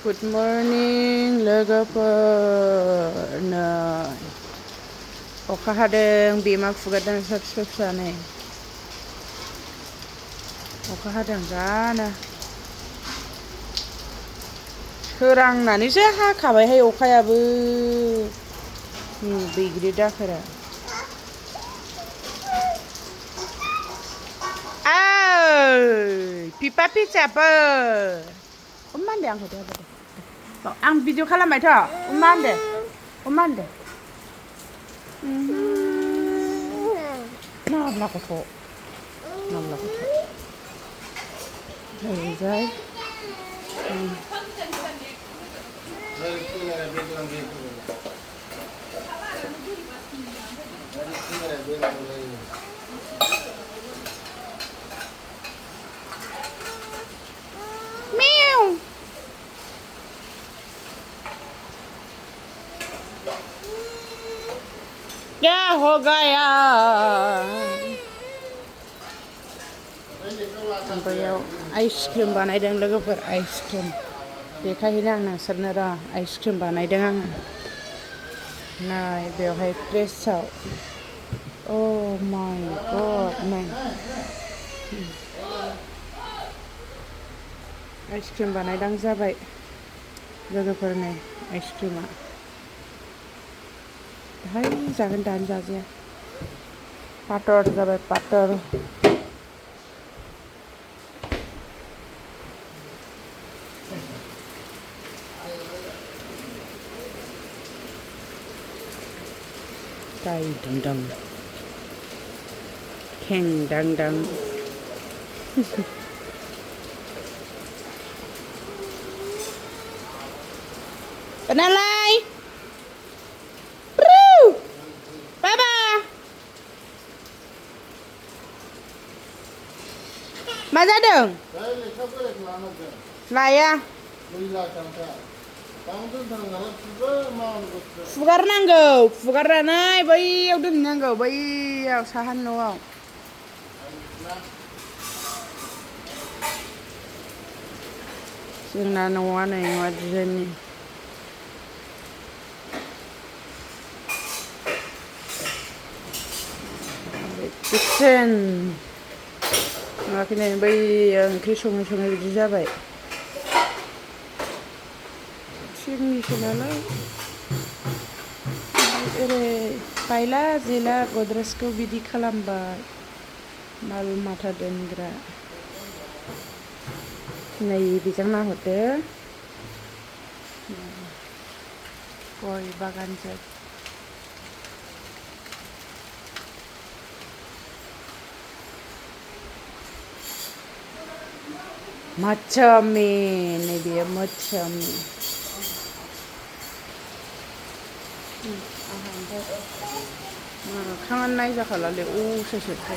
Good morning लोगोफोर नै अखा हादों बेमा फुगारदों फिसा फिसानो अखा हादों जानो सोरांनानैसो हाखाबायहाय अखायाबो बैग्रि दाखोरा pipa pizzapa Umande ang hotel deh. Ang video kalamay to. Umande. Nabla ko to. Zay. क्या हो गया ओमफ्रायाव आइसक्रिम बानायदों लोगोफोर आइसक्रिम देखायहैनो आं नोंसोरनो र' आइसक्रिम बानायदों आङो नाय बेवहाय फ्रेसाव अ माय गड नाय आइसक्रिम बानायदां जाबाय लोगोफोर नै आइसक्रिमा हाय जागोन दानो जाजाया पातर जाबाय पातर Tay đằng đằng khen đằng đằng Penalai Baba Mà ra đường Lại à Fugarnaंगौ fugarनानै बैयाव दोननांगौ बैयाव साहानि न'आव जोंना न'आ नै न'आ डिजाइननि किटचेन नुवाखै नै बै ओंख्रि सङै बिदि जाबाय थिंनिसो नालाय ओरै बायला जिला गद्रेजखौ बिदि खालामबाय माल माथा दोनग्रा नै बेजों नाहरदो गय बागानजों macami नै बेयो macami खांनानै नायजाखालालै सोरथो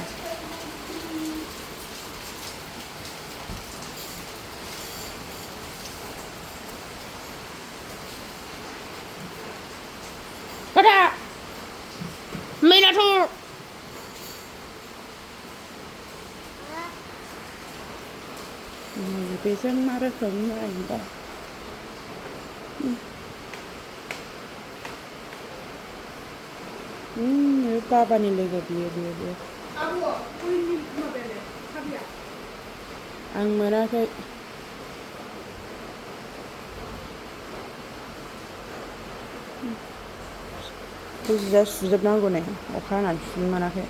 kada minato बेजों मा रोखोमनि नायनोबा बाबानि लोगो बियो आं मोनाखै जिया सुजोबनांगौ नै अखा हानानै सुनो मोनाखै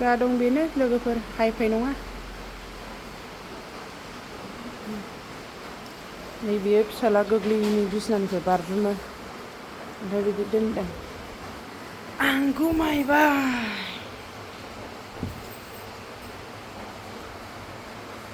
जा दं बेनो लोगोफोर हायफाय नङा नै बियो फिसाला गोग्लैयैनि बिसनानिफ्राय बारजुमो ओमफ्राय बिदि दोनदों आं गुमायबाय